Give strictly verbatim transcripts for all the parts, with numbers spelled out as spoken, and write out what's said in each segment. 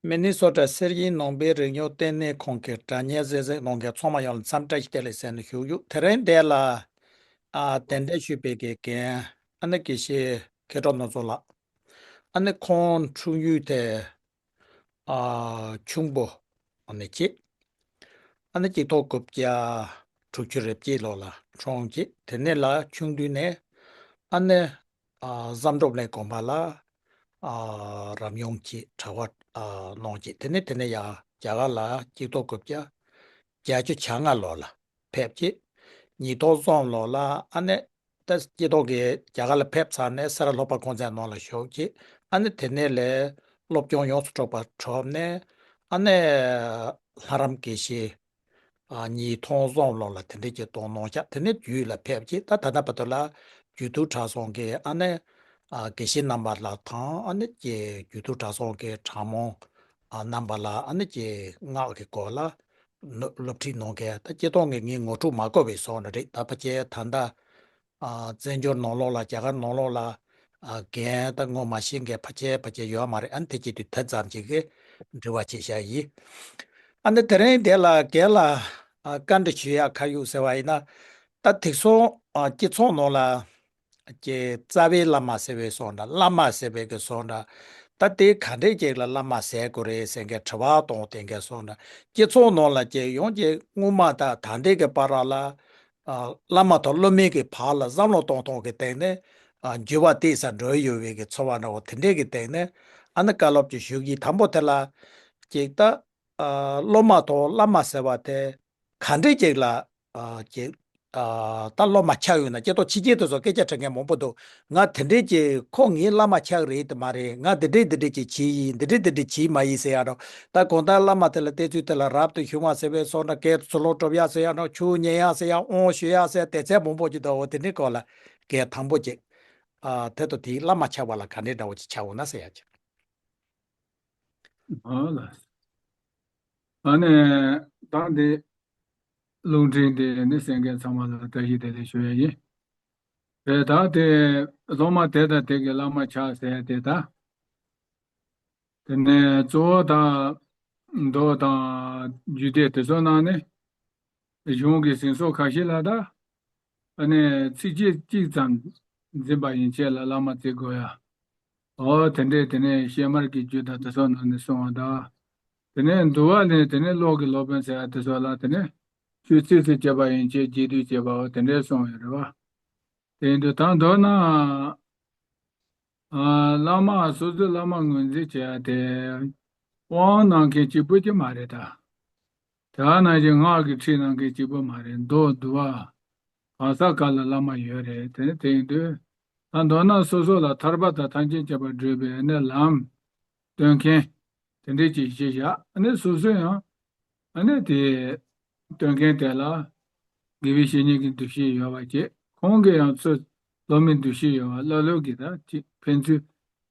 མི་ནི་སོ་ཊ་གསེར་གཡུ་ནང་པའི་རིག་གནས་ལྟེ་གནས་ཁང་གི་དྲ་བརྙན་གཟིགས་གཟིགས་གནང་མཁན་ཚང་མ་ཡོངས་ལ་འཚམས་འདྲི་བཀྲ་ཤིས་བདེ་ལེགས་ཟེར་ནས་ཞུ་རྒྱུ། དེ་རིང་འདི་ལ་ཨ་གདན་འདྲེན་ཞུས་པའི་གི་རྒན་ཨ་ནི་དགེ་བཤེས་མཁས་གྲུབ་ནོར་འཛོམས་ལགས། ཨ་ནི་ཁོང་འཁྲུངས་ཡུལ་དེ་ཨ་ཁྱུང་པོ་ཨ་ནི་བྱས། ཨ་ནི་གཅིག་སྟོང་དགུ་བརྒྱ་དྲུག་ཅུ་རེ་གཅིག་ལོ་ལ་འཁྲུངས་བྱས། དེ་ནས་ལ་ཁྱུང་དུས་ནས་ཨ་ནི་ཨ་བསམ་གྲུབ་གླིང་དགོན་པ་ལ་ཨ་རབ་སྙུང་གི་གྲྭ་པ་ཨ་གནང་བྱས། དེ་ནས་དེ་ནས་ཡང་རྒྱ་གར་ལ་གཅིག་སྟོང་དགུ་བརྒྱ་བརྒྱད་ཅུ་གྱ་ལྔ་ལོ་ལ་ཕེབས་བྱས། ཉིས་སྟོང་གསུམ་ལོ་ལ་ཨ་ནི་ད་སྐྱེ་ཐོག་གི་རྒྱ་གར་ལ་ཕེབས་ཚར་ནས་སེ་ར་ལྷོ་པ་གུང་ཚན་ནང་ལ་ཞུགས་བྱས། ཨ་ནི་དེ་ནས་ལས་སློབ་སྦྱོང་ཡོངས་སུ་གྲུབ་པ་གྲུབ་ནས་ཨ་ནི་ལྷ་རམས་དགེ་བཤེས་ཨ་ཉིས་སྟོང་གསུམ་ལོ་ལ་དེ་འདྲས་ཀྱི་གཏོང་གནང་ཤག་དེ་ནས་རྒྱུད་ལ་ཕེབས་བྱས། ད་ད་ལྟ་བར་དུ་ལ་རྒྱུད་སྟོད་གྲྭ་ཚང་གི་ཨ་ནི་ཨ་དགེ་བཤེས་རྣམ་པ་ལ་དང་ཨ་ནི་ཀྱི་རྒྱུད་སྟོད་གྲྭ་ཚང་གི་གྲྭ་མང་ཨ་རྣམ་པ་ལ་ཨ་ནི་ཀྱི་སྔགས་ཀྱི་སྐོར་ལ་སློབ་ཁྲིད་གནང་མཁན། ད་སྤྱིར་བཏང་གི་ངའི་ངོ་སྤྲོད་མ་གོ་བའི་སོགས་ནི་རེད། ད་ཕལ་ཆེར་ད་ལྟ་ཨ་བཙན་བྱོལ་ནང་ལོགས་ལ་རྒྱ་གར་ནང་ལོགས་ལ་ཨ་རྒན་ད་ངོ་མ་ཤེས་མཁན་ཕལ་ཆེར་ཕལ་ཆེར་ཡོད་མ་རེད། ཨ་ནི་དེ་བྱེད་དུས་དེ་ཙམ་ཅིག་གི་འདྲི་བ་བྱེད་བཞག་ཡིན། ཨ་ནི་དེ་རིང་དེ་ལ་རྒན་ལ་ཨ་བཀའ་འདྲི་ཞུ་ཡག་ཁ་ཡོད་ཟེར་བ་ཡིན་ན། ད་དེང་སང་ཨ་སྤྱི་ཚོགས་ནང་ལ་ཀྱི་རྩ་བའི་བླ་མ་ཟེར་བའི་སོགས་འདྲ་བླ་མ་ཟེར་བའི་གི་སོགས་འདྲ། ད་དེ་ག་འདྲས་ཅིག་ལ་བླ་མ་ཟེར་དགོས་རེད་ཟེར་མཁན་དྲི་བ་གཏོང་དེ་མཁན་སོགས་འདྲ། སྤྱི་ཚོགས་ནང་ལ་ཀྱི་ཡོངས་ཀྱི་སྔོན་མ་དང་ད་ལྟའི་གི་བར་ལ་ཨ་བླ་མ་དང་སློབ་མའི་གི་བར་ལ་བསམ་བློ་གཏོང་སྟངས་ཀྱི་སྟེང་ནས་ཨ་འགྱུར་བ་ཏོག་ཙམ་འགྲོ་ཡི་ཡོད་པའི་གི་ཚོར་བ་འདྲ་བོ་དེ་འདྲས་ཀྱི་སྟེང་ནས་ཨ་ནི་བཀའ་སློབ་ཅིག་ཞུ་གི། དང་པོ་དེ་ལ་ཅིག་ད་ཨ་སློབ་མ་དང་བླ་མ་ཟེར་བ་དེ་ག་འདྲས་ཅིག་ལ་ཨ་ཅིག་ཨ་ད་སློབ་མ་ཆགས་ཡོད་ན། ཅི་ཏོ་ཕྱི་རྒྱལ་དུ་སོགས་སྐད་ཆ་དྲི་མཁན་མང་པོ་འདུག་ང་དེ་འདྲས་ཀྱི་ཁོ་ངའི་བླ་མ་ཆགས་རེད་དེ་མ་རེད། ང་འདི་འདྲས་འདི་འདྲས་ཀྱི་བྱས་ཡིན། འདི་འདྲས་འདི་འདྲས་བྱས་མ་ཡིན་ཟེར་ཡག་འགྲོ། ད་གང་ལྟར་བླ་མ་དེ་ལ་བལྟས་ཚུལ་དེ་ལ་རབ་ཏུ་བྱུང་བ་ཟེར་བའི་སོགས་འདྲ། སྐད་ཚུར་ལོག་གྲུབ་ཡག་ཟེར་ཡག་འགྲོ། ཆོས་ཉན་ཡག་ཟེར་ཡག་དབང་ཞུ་ཡག་ཟེར་ཡག་དེ་ཚད་མང་པོ་ཅིག་འདུག་འོ་དེ་འདྲས་སྐོར་ལ་གལ་དང་པོ་ཅིག་ཨ་དེ་ཏོ་དེའི་བླ་མ་ཆགས་པ་ལ་ག་འདྲས་འདྲ་བོ་ཅིག་ཆགས་འོང་ན་ཟེར་ཡག་ཅིག་ཨ་ལ། ཨ་ནི་ད་འདི་རླུང་འཕྲིན་འདི་ནི་གསན་མཁན་ཚང་མ་ལ་བཀྲ་ཤིས་བདེ་ལེགས་ཞུ་ཡ་ཡིན། དེ་ད་དེ་སློབ་མ་དེ་དང་དེ་གི་བླ་མ་ཆགས་ཟེར་དེ་ད། དེ་ནས་གཙོ་བོ་ད་མདོ་དང་རྒྱུད་སྡེ་དེ་ཚོ་ནང་ནས་གཞུང་གི་ཟིན་སོགས་ཁ་ཤས་ལ་ད། ཨ་ནི་ཚིགས་བཅད་གཅིག་ཙམ་འཛིན་པ་ཡན་ཆད་ལ་བླ་མ་བརྩི་དགོས་ཡ། འོ་དེ་འདྲས་དེ་ནས་གཤེད་དམར་གྱི་རྒྱུད་དང་དེ་ཚོ་ནང་ནས་གསུངས་པ་དང་། དེ་ནས་འདུལ་བ་ལས་དེ་ནས་གློག་གི་སློབ་དཔོན་ཟེར་ཡ་དེ་ཚོ་ལ་དེ་ནས་ཆོས་ཚིགས་སུ་བཅད་པ་ཡན་ཆད་རྒྱས་བསྡུས་བྱས་པའོ་དེ་འདྲས་གསུངས་ཡོད་རེད་བ། དེ་འདུག་ད་མདོར་ན། ཨ་བླ་མ་སོ་སོའི་བླ་མ་ངོས་འཛིན་བྱེད་ཡ་དེ། དབང་གནང་མཁན་གཅིག་པུ་ཅིག་མ་རེད་ད། དེ་ནང་བཞིན་སྔགས་ཀྱི་ཁྲིད་གནང་མཁན་གཅིག་པུ་མ་རེད། མདོ་འདུལ་བ་གང་ཟག་ག་ལ་བླ་མ་ཡོད་རེད། དེ་ནི་དེ་ཡིན་དུས་ད་མདོར་ན་སོ་སོ་ལ་ཐར་པ་དང་ཐམས་ཅད་མཁྱེན་པ་སྒྲུབ་པའི་ནི་ལམ་སྟོན་མཁན་དེ་འདྲས་ཅིག་ཞིག་བཞག་ཨ་ནི་སོ་སོ་ཡང་ཨ་ནི་དེ་སྟོན་མཁན་དེ་ལ་དགེ་བའི་བཤེས་གཉེན་གྱི་འདུ་ཤེས་ཡོད་པ་བཅས། ཁོང་གིས་ཡང་ཚུར་སློབ་མའི་འདུ་ཤེས་ཡོད་པ། བླ་སློབ་ཀྱི་ད་ཅིག་ཕན་ཚུན་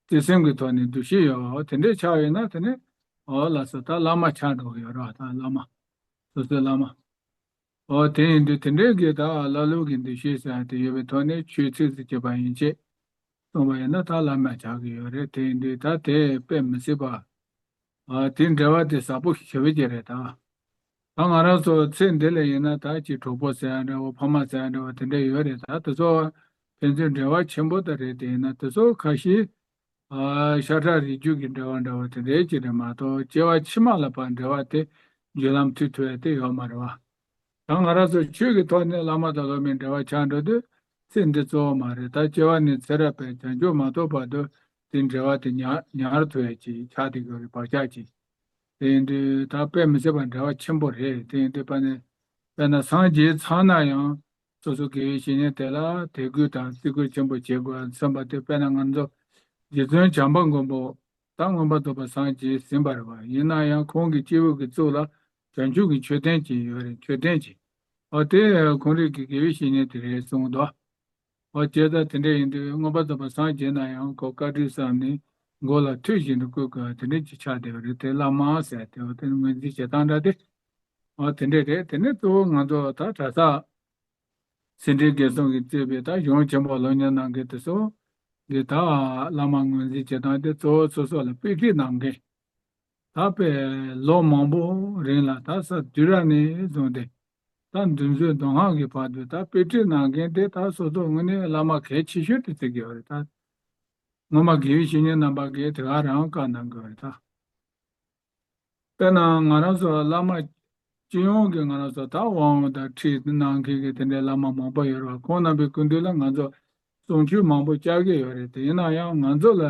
བརྩེ་སེམས་ཀྱི་ཐོག་ནས་འདུ་ཤེས་ཡོད་པ། འོ་དེ་འདྲས་ཆགས་ཡོད་ན་དེ་ནས་འོ་ལགས་སོ། ད་བླ་མ་ཆགས་འགྲོ་གི་ཡོད་རེད་བ། ད་བླ་མ་སོ་སོའི་བླ་མ། འོ་དེ་ཡིན་དུས་དེ་འདྲའི་གི་ད་བླ་སློབ་ཀྱི་འདུ་ཤེས་ཟེར་ཡ་དེ་ཡོད་པའི་ཐོག་ནས་ཆོས་ཚིགས་སུ་བཅད་པ་ཡན་ཆད་གསུངས་པ་ཡིན་ན་ད་བླ་མ་ཆགས་ཀྱི་ཡོད་རེད། དེ་ཡིན་དུས་ད་དེ་དཔེ་མི་སྲིད་པ། ཨ་དེ་འབྲེལ་བ་དེ་ཟབ་པོ་ཞེ་པོ་ཅིག་རེད་ད། ད་ང་རང་ཚོ་ཚེ་འདི་ལ་ཡིན་ན་ད་ཅིག་གྲོགས་པོ་ཟེར་ཡ་འདྲ་བོ་ཕ་མ་ཟེར་ཡ་འདྲ་བོ་དེ་འདྲ་ཡོད་རེད་ད། དེ་ཚོ་ཕན་ཚུན་འབྲེལ་བ་ཆེན་པོ་ད་རེད། དེ་ཡིན་ན་དེ་ཚོ་ཁ་ཤས་ཨ་ཤ་ཁྲག་རིགས་རྒྱུད་ཀྱི་འབྲེལ་བ་འདྲ་བོ་དེ་འདྲའི་ཅིག་རེད་མ་གཏོགས་སྐྱེ་བ་ཕྱི་མ་ལ་ཕར་འབྲེལ་བ་དེ་རྒྱུན་ལམ་མཐུད་ཐུབ་ཡ་དེ་ཡོད་མ་རེད་བ། ད་ང་རང་ཚོ་ཆོས་ཀྱི་ཐོག་ནས་བླ་མ་དང་སློབ་མའི་འབྲེལ་བ་ཆགས་འགྲོ་དུས་ཚེ་འདི་གཙོ་བོ་མ་རེད། ད་སྐྱེ་བ་ནས་ཚེ་རབས་པའི་བྱང་ཆུབ་མ་ཐོབ་བར་དུ་དེ་འབྲེལ་བ་དེ་ཉར་ཉར་ཐུབ་ཡ་ཅིག་ཆགས་བསྡད་ཀྱི་ཡོད་རེད། བག་ཆགས་ཅིག་དེ་ཡིན་དུས་ད་དཔེ་མི་སྲིད་པ་འབྲེལ་བ་ཆེན་པོ་རེད། དེ་ཡིན་དུས་དཔེར་ན་དཔེར་ན་སངས་རྒྱས་ཚར་ན་ཡང་སོ་སོ་དགེ་བའི་བཤེས་གཉེན་དེ་ལ་དད་གུས་དང་བརྩི་བཀུར་ཆེན་པོ་བྱེད་དགོས་བསམ་པ་དེ། དཔེར་ན་ང་ཚོ་རྗེ་བཙུན་བྱམས་པ་མགོན་པོ་ད་མངོན་པར་རྫོགས་པར་སངས་རྒྱས་ཟིན་པ་རེད་བ། ཡིན་ན་ཡང་ཁོང་གི་སྐྱེས་བུ་གི་གཙུག་ལ་བྱང་ཆུབ་ཀྱི་མཆོད་རྟེན་ཅིག་ཡོད་རེད། མཆོད་རྟེན་ཅིག་འོ་དེ་ཁོང་རང་གི་དགེ་བའི་བཤེས་གཉེན་དེ་རེད་གསུངས་འདུག་འོ་བྱས་ཙང་དེ་འདྲ་ཡིན་དུས་མངོན་པར་རྫོགས་པར་སངས་རྒྱས་ན་ཡང་ཁོ་བཀའ་དྲིན་བསམ་ནས་མགོ་ལ་ཐུགས་བཞིན་དུ་བཀུར་དགོས་པ་དེ་འདྲ་ཅིག་ཆགས་བསྡད་པ་རེད། དེ་བླ་མ་ཟེར་དེ་འོ་དེ་ངོས་འཛིན་བྱེད་སྟངས་འདྲ་དེ་འོ་དེ་འདྲ་རེད། དེ་ནས་གཙོ་བོ་ང་ཚོ་ད་གྲྭ་ས་སེ་འབྲས་དགེ་གསུམ་གྱིས་གཙོས་པའི་ད་གཞུང་ཆེན་པོ་སློབ་གཉེར་གནང་མཁན་དེ་ཚོ་གིས་ད་བླ་མ་ངོས་འཛིན་བྱེད་སྟངས་དེ་གཙོ་བོ་སོ་སོ་ལ་དཔེ་ཁྲིད་གནང་མཁན། ད་དཔེ་ལོ་མང་པོ་རིང་ལ་ད་ས་དུས་རབས་ནས་བཟུང་སྟེ་ད་འདི་ཚོའི་མདོ་སྔགས་ཀྱི་བར་དུ་ད་དཔེ་ཁྲིད་གནང་མཁན་དེ་ད་སོ་སོ་དངོས་གནས་བླ་མ་གལ་ཆེ་ཤོས་དེ་བརྩི་གི་ཡོད་རེད་ད། སྔོན་མ་དགེ་བའི་བཤེས་གཉེན་རྣམ་པ་གིས་དེ་ག་རང་བཀའ་གནང་གི་ཡོད་རེད་ད། དཔེར་ན་ང་རང་ཚོ་བླ་མ་སྤྱི་ཡོངས་ཀྱི་ང་རང་ཚོ་ད་དབང་པོ་དང་ཁྲིད་གནང་མཁན་གྱི་དེ་འདྲའི་བླ་མ་མང་པོ་ཡོད་རེད་བ། ཁོང་རྣམ་པའི་སྐུ་མདུན་ལ་ང་ཚོ་གསུང་ཆོས་མང་པོ་བསྐྱར་གྱི་ཡོད་རེད་དེ། ཡིན་ན་ཡང་ང་ཚོ་ལ་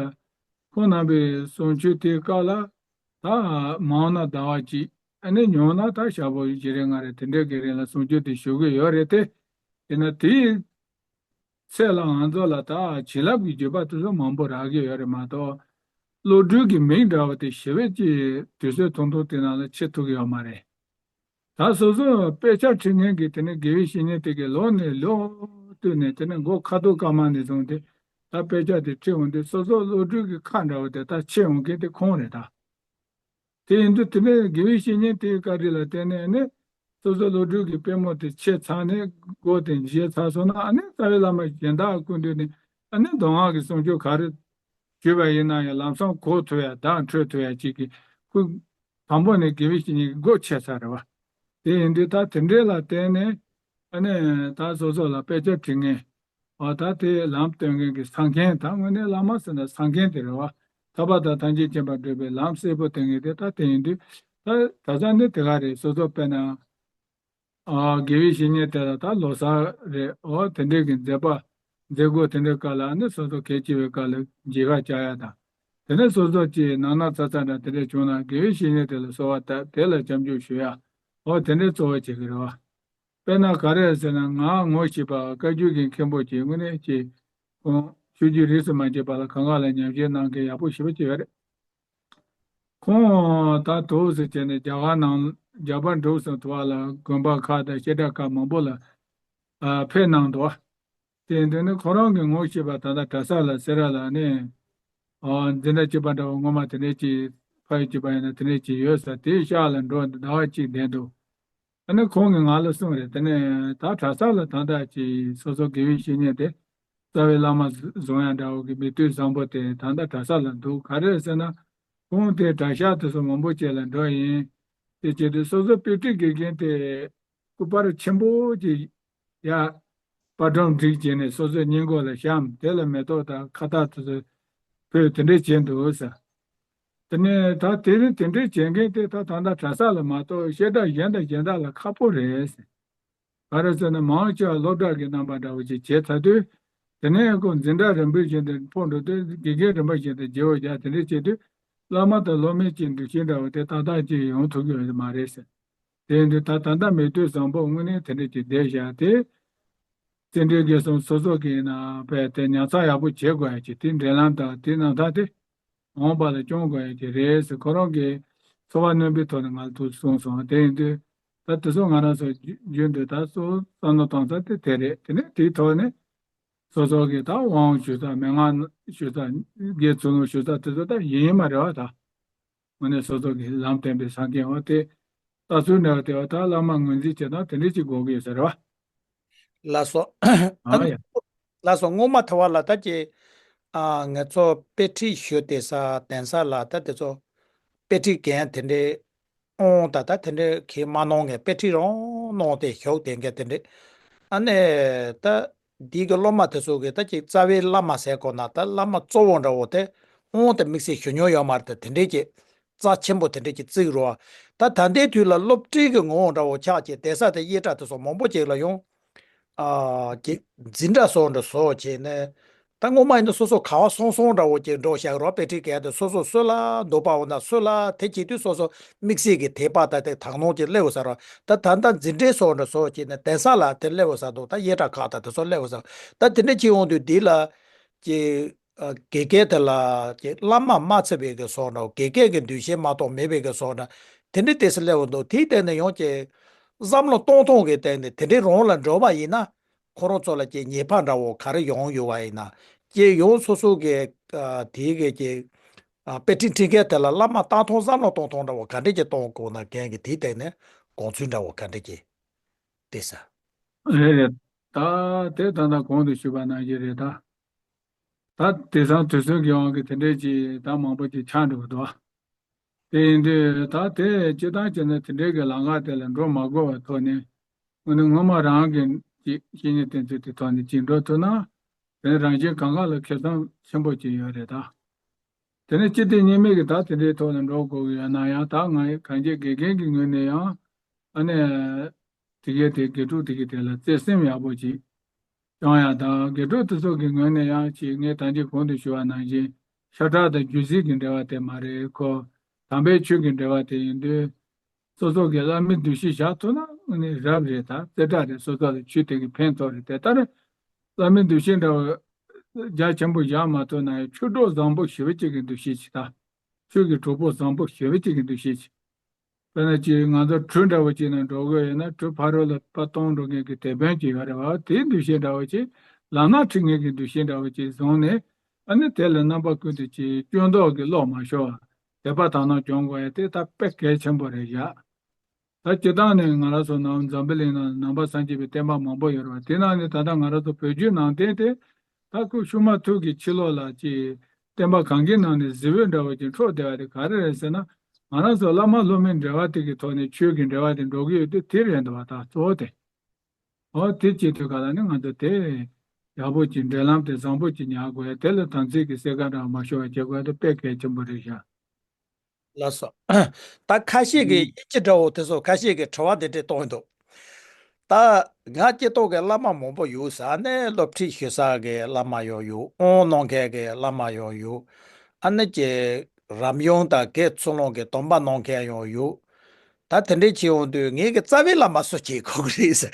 ཁོང་རྣམ་པའི་གསུང་ཆོས་དེའི་སྐབས་ལ་ད་མང་ན་ཟླ་བ་གཅིག་ཨ་ནི་ཉུང་ན་ད་ཞག་པོ་བཞི་རེ་ལྔ་རེ་དེ་འདྲའི་གི་རིང་ལ་གསུང་ཆོས་དེ་ཞུ་གི་ཡོད་རེད་དེ། ཡིན་ན་དེའི་ཚེ་ལ་ང་ཚོ་ལ་ད་བྱིན་རླབས་ཀྱི་བརྒྱུད་པ་དེ་ཚོ་མང་པོ་རག་གི་ཡོད་རེད་མ་གཏོགས། བློ་གྲོས་ཀྱི་མིང་འདྲ་བ་དེ་ཞེ་པོ་ཅིག་དུས་ཚོད་ཐུང་ཐུང་དེ་ནང་ལ་ཆེ་ཐུབ་ཀྱི་ཡོད་མ་རེད། ད་སོ་སོ་དཔེ་ཆ་ཁྲིད་མཁན་གྱི་དེ་ནས་དགེ་བའི་བཤེས་གཉེན་དེ་གའི་ལོ་ནས་ལོ་བསྟུད་ནས་དེ་ནས་མགོ་ཁ་དོག་དཀར་དམར་ནས་བཟུང་སྟེ་ད་དཔེ་ཆ་དེ་ཁྲིད་འོང་དུས་སོ་སོ་བློ་གྲོས་ཀྱི་ཁ་འདྲ་བ་དེ་ད་ཆེ་འོང་མཁན་དེ་ཁོང་རེད་ད། དེ་ཡིན་དུས་དེ་ནས་དགེ་བའི་བཤེས་གཉེན་དེའི་བཀའ་དྲིན་ལ་བརྟེན་ནས་ནི་སོ་སོ་བློ་གྲོས་ཀྱི་པུས་མོ་དེ་ཆེ་ཚར་ནས་སྒོ་དེ་འབྱེད་ཚར་སོང་ན། ཨ་ནི་རྩ་བའི་བླ་མ་གཞན་དག་སྐུ་མདུན་ནས་ཨ་ནི་མདོ་སྔགས་ཀྱི་གསུང་ཆོས་ག་རེ་ཞུས་པ་ཡིན་ན་ཡང་ལམ་སང་གོ་ཐུབ་ཡ་དང་འཕྲོད་ཐུབ་ཡ་ཅིག་གི་ཁུ་དང་པོ་ནས་དགེ་བའི་བཤེས་གཉེན་གྱི་སྒོ་ཕྱེ་ཚར་རེད་བ། དེ་ཡིན་དུས་ད་དེ་འདྲའི་ལ་བརྟེན་ནས་ཨ་ནི་ད་སོ་སོ་ལ་དཔེ་ཆ་ཁྲིད་མཁན། འོ་ད་དེ་ལམ་སྟོན་མཁན་གྱི་སངས་རྒྱས་དང་། དངོས་གནས་བླ་མ་ཟེར་ན་སངས་རྒྱས་དེ་རེད་བ། ཐར་པ་དང་ཐམས་ཅད་མཁྱེན་པར་འགྲོ་བའི་ལམ་གསལ་པོ་སྟོན་མཁན་དེ་ད་དེ་ཡིན་དུས། ད་ད་ཆ་ནི་དེ་ག་རེད། སོ་སོ་དཔེར་ན་ཨ་དགེ་བའི་བཤེས་གཉེན་དེ་ལ་ད་ལོ་གསར་རེད། འོ་དེ་འདྲའི་གི་མཛད་པ་མཛད་སྒོ་དེ་འདྲའི་སྐབས་ལ་ནི་སོ་སོ་གལ་ཆེ་བའི་སྐབས་ལ་མཇལ་ཁ་བཅར་ཡ་དང་། དེ་ནས་སོ་སོ་ཅིག་ན་ན་ཚ་ཚ་འདྲ་དེ་འདྲ་བྱུང་ན་དགེ་བའི་བཤེས་གཉེན་དེ་ལ་གསོལ་བ་བཏབ། དེ་ལ་སྐྱབས་འཇུག་ཞུ་ཡ། འོ་དེ་འདྲའི་གཙོ་བོ་བྱེད་ཀྱི་རེད་བ། དཔེར་ན་ག་རེ་ཟེར་ན། ང་ངོ་ཤེས་པ་བཀའ་བརྒྱུད་ཀྱི་མཁན་པོ་ཅིག་དངོས་གནས་ཀྱི་ཁོང་ཆོས་བརྒྱུད་རིས་སུ་མ་ཆད་པ་ལ་གང་ག་ལ་ཉམས་ཞིབ་གནང་མཁན་ཡག་པོ་ཞེ་པོ་ཅིག་ཡོད་རེད། ཁོང་ད་དུས་སུ་བྱས་ནས་རྒྱ་གར་ནང་རྒྱ་བལ་འབྲུག་གསུམ་དུ་བ་ལ་དགོན་པ་ཁག་དང་བཤད་གྲྭ་ཁག་མང་པོ་ལ་ཨ་ཕེབས་གནང་འདུག་དེ་འདི་ནི་ཁོ་རང་གི་ངོ་ཤེས་པ་ད་ལྟ་གྲྭ་ས་ལ་སེ་ར་ལ་ནས་ཨ་འཛིན་གྲྭ་བཅུ་པ་འདྲ་བོ་སྔོན་མ་དེ་འདྲས་ཅིག་ཕ་ཡུལ་བཅུ་པ་ཡིན་ན་དེ་འདྲས་ཅིག་ཡོད་ས་དེའི་ཤག་ལ་འགྲོ་ཟླ་བ་གཅིག་བསྡད་འདུག་ཨ་ནི་ཁོང་གིས་ང་ལ་གསུངས་རེད། དེ་ནས་ད་གྲྭ་ས་ལ་ད་ལྟ་ཅིག་སོ་སོ་དགེ་བའི་བཤེས་གཉེན་དེ་རྩ་བའི་བླ་མ་བཟུང་ཡ་འདྲ་བོ་གི་མིག་ལྟོས་བཟང་པོ་དེ་ད་ལྟ་གྲྭ་ས་ལ་འདུག་ག་རེ་ཟེར་ན་ཁོང་དེ་གྲྭ་ཤག་དེ་ཚོ་མང་པོ་བཅས་ལ་འགྲོ་ཡིན། དེ་བྱེད་དུས་སོ་སོ་དཔེ་ཁྲིད་དགེ་རྒན་དེ་སྐུ་པར་ཆེན་པོ་ཅིག་ཡ་པར་སྒྲོམ་བསྒྲིགས་བྱས་ནས་སོ་སོའི་སྔས་མགོ་ལ་བཤམས། དེ་ལ་མེ་ཏོག་དང་ཁ་བཏགས་དེ་ཚོ་ཕུལ། དེ་འདྲས་བྱས་འདུག་ཟེར། དེ་ནས་ད་དེ་རིང་དེ་འདྲས་བྱེད་མཁན་དེ་ད་ད་ལྟ་གྲྭ་ས་ལ་མ་གཏོགས་བཤད་གྲྭ་གཞན་དང་གཞན་དག་ལ་ཁག་པོ་རེད་ཟེར། ག་རེ་ཟེར་ན་མང་ཆེ་བ་སློབ་གྲྭ་གི་རྣམ་པ་འདྲ་བོ་ཅིག་བྱས་ཚར་དུས། དེ་ནས་ཁོ་འཛིན་གྲྭ་རིམ་པ་བཞིན་དུ་ཕོག་འགྲོ་དུས་དགེ་རྒན་རིམ་པ་བཞིན་དུ་བརྗེ་བོ་རྒྱག་དེ་འདྲས་བྱེད་དུས་བླ་མ་དང་སློབ་མའི་ཅིག་འདུ་ཤེས་འདྲ་བོ་དེ་ཏག་ཏག་ཅིག་ཡོང་ཐུབ་ཀྱི་ཡོད་མ་རེད་ཟེར། དེ་ཡིན་དུས་ད་ད་ལྟ་མིག་ལྟོས་བཟང་པོ་དངོས་གནས་དེ་འདྲ་ཅིག་བསྡད་བཞག་དེ། རྩེ་འགྲན་དགེ་གསུམ་སོ་སོ་གི་ཡིན་ན་བས་དེ་ཉར་ཚགས་ཡག་པོ་བྱེད་དགོས་ཡ་ཅིག་དེ་འབྲེལ་ལམ་དང་དེ་རྣམ་ཐར་དེ་འོངས་པ་ལ་སྐྱོང་དགོས་ཡ་ཅིག་རེད་ཟེར། ཁོ་རང་གིས་ཚོར་བ་རྣོན་པོའི་ཐོག་ནས་ང་ལ་ཐུགས་གསུངས་སོང་། དེ་ཡིན་དུས་ད་དེ་ཚོ་ང་རང་ཚོ་རྒྱུན་དུ་ད་གཙོ་བོ་བསམ་བློ་གཏོང་ས་དེ་དེ་རེད། དེ་ནས་དེའི་ཐོག་ནས་སོ་སོ་གི་ད་དབང་ཞུ་ས་མན་ངག་ཞུ་ས་དགེ་ཚུལ་སློང་ཞུ་ས་དེ་ཚོ་ད་ཡིན་མ་རེད་བ་ད། དངོས་གནས་སོ་སོ་གི་ལམ་སྟོན་པའི་སངས་རྒྱས་འོ་དེ་ལྟ་ཚུལ་འདྲ་བ་དེ་བ་ད་བླ་མ་ངོས་འཛིན་བྱེད་སྟངས་དེ་འདྲ་ཅིག་དགོས་ཀྱི་ཡོད་ས་རེད་བ། ལགས་སོ། ཨ་ཡ། ལགས་སོ། སྔོན་མ་དེ་བ་ལ་ད་ཀྱི་ཨ་ང་ཚོ་དཔེ་ཁྲིད་ཞུ་བསྡད་ས་གདན་ས་ལ་ད་དེ་ཚོ་དཔེ་ཁྲིད་མཁན་དེ་འདྲའི་ཨོང་ད་ད་དེ་འདྲའི་གི་མ་གནང་ངས་དཔེ་ཁྲིད་རང་གནང་སྟེ་ཞོགས་དེ་འགས་དེ་འདྲའི་ཨ་ནེ་ད། འདི་གི་སློབ་མ་དེ་ཚོ་གི་ད་ཅིག་རྩ་བའི་བླ་མ་ཟེར་དགོས་ན་ད་བླ་མ་གཙོ་བོ་འདྲ་བོ་དེ་དབང་དུ་དམིགས་བསལ་ཞུ་མྱོང་ཡོད་མ་རེད། དེ་འདྲས་ཀྱི་རྩ་ཆེན་པོ་དེ་འདྲས་ཀྱི་བརྩི་རོགས། ད་ད་ལྟའི་དུས་ལ་སློབ་ཁྲིད་ཀྱི་ངོ་བོ་འདྲ་བོ་ཆགས་ཀྱི་གདན་ས་དེ་གཡས་གྲལ་དེ་ཚོ་མང་པོ་ཅིག་ལ་ཡང་ཨ་ཀྱི་འཛིན་གྲྭ་སོགས་འདྲ་བཟོ་བྱས་ནས་ད་སྔོན་མ་ཡིན་ན་སོ་སོ་ག་བ་སོང་སོང་འདྲ་བོ་ཅིག་འགྲོ་བཞག་རོགས། དཔེ་ཁྲིད་གལ་དེ་སོ་སོ་སུ་ལ་འདོད་པ་འོ་ན་སུ་ལ་དེ་བྱེད་དུས་སོ་སོ་དམིགས་བསལ་གྱི་དད་པ་ད་དེ་དག་སྣང་ཅིག་སླེབས་ས་རོགས། ད་ད་ལྟ་འཛིན་གྲྭ་སོགས་འདྲ་བཟོ་བྱས་ནས་གདན་ས་ལ་དེ་སླེབས་ས་འདུག་ད་གཡས་གྲལ་ཁག་ད་དེ་ཚོ་སླེབས་ས། ད་དེ་འདྲ་བྱེད་ཡོང་དུས་འདི་ལ་ཀྱི་ཨ་དགེ་རྒན་དེ་ལ་ཀྱི་བླ་མ་མ་ཚད་པའི་གི་སོགས་འདྲ་བོ་དགེ་རྒན་གྱི་འདུ་ཤེས་མ་གཏོགས་མེད་པའི་གི་སོགས་འདྲ་དེ་འདྲ་དེ་སུ་སླེབས་འདུག་དེའི་སྟེང་ནས་ཡང་ཀྱི་བསམ་བློ་གཏོང་སྟངས་ཀྱི་སྟེང་ནས་དེ་འདྲའི་རང་ལ་འགྲོ་བ་ཡིན་ན་ཁོ་རང་ཚོ་ལ་ཀྱི་ཉེས་པ་འདྲ་བོ་ག་རེ་ཡོང་ཡོད་བ་ཡིན་ན་ཀྱི་ཡང་སོ་སོ་གི་ཨ་དེའི་གི་ཀྱི་ཨ་དཔེ་ཁྲིད་ཁྲིད་མཁན་དེ་ལ་བླ་མ་ལྟ་སྟངས་བསམ་བློ་གཏོང་སྟངས་འདྲ་བོ་ག་འདྲས་ཀྱི་གཏོང་དགོས་ན་རྒན་གྱི་དེའི་སྟེང་ནས་དགོངས་ཚུལ་འདྲ་བོ་ག་འདྲས་ཀྱི་དེ་ས། རེད་རེད། ད་དེ་ད་ལྟ་གོང་དུ་ཞུས་པ་ནང་བཞིན་རེད་ད། ད་དེང་སང་དུས་ཚོད་ཀྱི་དབང་གིས་དེ་འདྲས་ཀྱི་ད་མང་པོ་ཅིག་ཆགས་འགྲོ་གི་འདུག་དེ་ཡིན་དུས་ད་དེ་སྤྱིར་བཏང་བྱས་ན་དེ་འདྲའི་གི་ལམ་ཁ་དེ་ལ་འགྲོ་མ་དགོས་པའི་ཐོག་ནས། དངོས་གནས་སྔོན་མ་རང་གི་ཅིག་བཤེས་གཉེན་བསྟེན་ཚུལ་དེ་ཐོག་ནས་ཅིག་འགྲོ་ཐུབ་ན། དེ་རང་གཞན་གང་ག་ལ་ཁེ་བཟང་ཆེན་པོ་ཅིག་ཡོད་རེད་ད། དེ་ནས་སྤྱི་བདེ་གཉིས་མེད་ཀྱི་ད་དེ་འདྲའི་ཐོག་ལ་འགྲོ་དགོས་ཀྱི་ཡོད་ན་ཡང་། ད་ང་གང་ཅི་དགེ་རྒན་གྱི་ངོས་ནས་ཡང་། ཨ་ནི། དེ་གའི་དེ་དགེ་ཕྲུག་དེ་གའི་དེ་ལ་བརྩེ་སེམས་ཡག་པོ་ཅིག་བྱུང་ཡ་དང་། དགེ་ཕྲུག་དེ་ཚོ་གི་ངོས་ནས་ཡང་ཅིག་ངས་ད་གིན་གོང་དུ་ཞུ་བ་ནང་བཞིན་ཤ་ཁྲག་དང་རྒྱུད་བཟང་གི་འབྲེལ་བ་དེ་མ་རེད། ཁོ་དམ་པའི་ཆོས་ཀྱི་འབྲེལ་བ་དེ་ཡིན་དུས། སོ་སོ་གི་བླ་མའི་འདུ་ཤེས་བཞག་ཐུབ་ན་ཨ་ནི་རབ་རེད། ད་རྩེ་གྲས་རེད། སོ་སོ་ལ་ཆོས་དེ་གི་ཕན་ཐོགས་རེད། དེ་ལྟར་བླ་མའི་འདུ་ཤེས་འདྲ་བོ་རྒྱ་ཆེན་པོ་བཞག་མ་ཐུབ་ན་ཡང་ཆོས་གྲོགས་བཟང་པོ་ཞེ་པོ་ཅིག་གི་འདུ་ཤེས་ཅིག་དང་། ཆོས་ཀྱི་གྲོགས་པོ་བཟང་པོ་ཞེ་པོ་ཅིག་གི་འདུ་ཤེས་ཅིག་དཔེར་ན་ཅིག་ང་ཚོ་གྲུ་འདྲ་བོ་ཅིག་ནང་འགྲོ་དགོས་ཡོད་ན། གྲུ་ཕ་རོལ་ལ་པར་གཏོང་འགྲོ་མཁན་གྱི་དེད་དཔོན་ཅིག་ཡོད་རེད་བ། དེའི་འདུ་ཤེས་འདྲ་བོ་ཅིག་ལམ་སྣ་ཁྲིད་མཁན་གྱི་འདུ་ཤེས་འདྲ་བོ་ཅིག་བཟུང་ནས། ཨ་ནི་དེ་ལ་རྣམ་པ་ཀུན་ཏུ་ཅིག་སྐྱོན་འདོགས་ཀྱི་བློ་མ་ཤོར་བ། དད་པ་དག་སྣང་སྦྱོང་དགོས་ཡ་དེ་ད་དཔེ་གལ་ཆེན་པོ་རེད་བཞག་ད་སྤྱིར་བཏང་ནས་ང་རང་ཚོ་ནང་འཛམ་བུ་གླིང་ནང་ནང་པ་སངས་རྒྱས་པའི་བསྟན་པ་མང་པོ་ཡོད་རེད་བ། དེ་ནང་ནས་ད་ལྟ་ང་རང་ཚོ་བོད་བརྒྱུད་ནང་བསྟན་དེ། ད་ཁོ་ཤུགས་མ་ཐུག་གི་ཕྱི་ལོགས་ལ་ཅིག་བསྟན་པ་གང་གི་ནང་ནས་གཟི་འོད་འདྲ་བོ་ཅིག་འཕྲོ་བསྡད་པ་དེ་ག་རེ་རེད་ཟེར་ན། ང་རང་ཚོ་བླ་མ་སློབ་མའི་འབྲེལ་བ་དེ་གི་ཐོག་ནས་ཆོས་ཀྱི་འབྲེལ་བ་དེ་འགྲོ་གི་ཡོད་དུས་དེ་རེད་འདུག་བ། ད་གཙོ་བོ་དེ། འོ་དེ་བྱེད་དུས་ག་ལ་ནི་ང་ཚོ་དེ་ཡག་པོ་ཅིག་འབྲེལ་ལམ་དེ་བཟང་པོ་ཅིག་ཉར་དགོས་ཡ། དེ་ལ་དམ་ཚིག་གི་སེར་ཁ་འདྲ་བ་མ་ཤོར་བ་བྱེད་དགོས་ཡ་དེ་དཔེ་གལ་ཆེན་པོ་རེད་བཞག་ལགས་སོ། ད་ཁ་ཤས་ཀྱིས་ཡིན་གཅིག་འདྲ་བོ་དེ་ཚོ་ཁ་ཤས་ཀྱིས་དྲི་བ་འདི་འདྲས་གཏོང་གི་འདུག་ད་ང་སྐྱེ་ཐོག་གི་བླ་མ་མང་པོ་ཡོད་ཟེར་ནས་སློབ་ཁྲིད་ཞུ་ས་གི་བླ་མ་ཡང་ཡོད། དབང་གནང་མཁན་གྱི་བླ་མ་ཡང་ཡོད། ཨ་ནི་ཀྱི་རབ་ཡུམ་དང་དགེ་ཚུལ་སློང་གི་སྡོམ་པ་གནང་མཁན་ཡང་ཡོད། ད་དེ་འདྲས་བྱེད་ཡོང་དུས་ངེད་ཀྱི་རྩ་བའི་བླ་མ་སུ་བྱེད་དགོས་ཀྱི་རེད་ཟེར།